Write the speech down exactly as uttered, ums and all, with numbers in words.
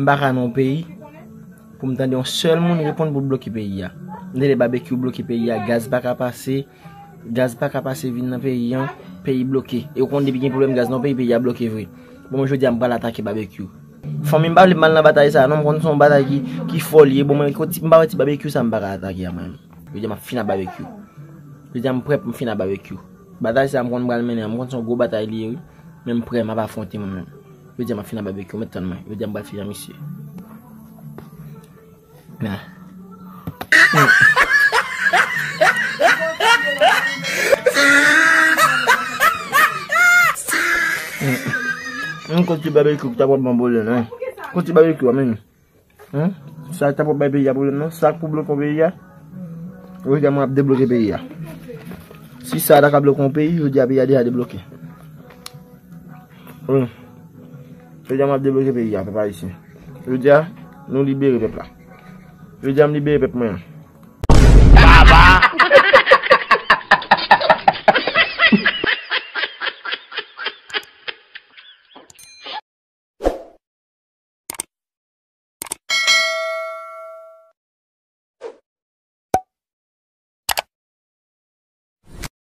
pa ka nan yon peyi pou m tande yon sèl moun reponn pou bloke peyi a. M tande Babekyou bloke peyi a, gaz pa ka pase, gaz pa ka pase vin nan peyi an, peyi bloke. E ou konn depi gen pwoblèm gaz nan yon peyi, peyi a bloke vre. Bon, mwen jodi a m pral atake Babekyou. Fanmi m pa vle m al nan batay sa, non, m konn se yon batay ki, ki fò li ye. Bon, mwen, kot ti, m pa wè ti Babekyou sa m pa ka atake a mwen. Jodi a m ap fin ak Babekyou. Jodi a m prè pou m fin ak Babekyou. Batay sa m konn pral mennen an, m konn se yon gwo batay li ye, wi. Men m prè, m ap afwonte mwen menm. Jodi a m ap fin ak Babekyou, mèt tann mwen. Jodi a m pral fin ak misye. Nah. Mwen konn ti Babekyou ki ta pral ban pwoblèm, hein. Konn ti Babekyou a, men. Hein? Sa ta pral bay peyi a pwoblèm, non? Sa k pou bloke yon peyi a? Jodi a mwen ap debloke peyi a. Si sa ta ka bloke yon peyi, jodi a peyi a deja debloke. Wi. Jodi a mwen ap debloke peyi a, pèp ayisyen. Jodi a, nou libere pèp la. Jodi a m libere pèp mwen an.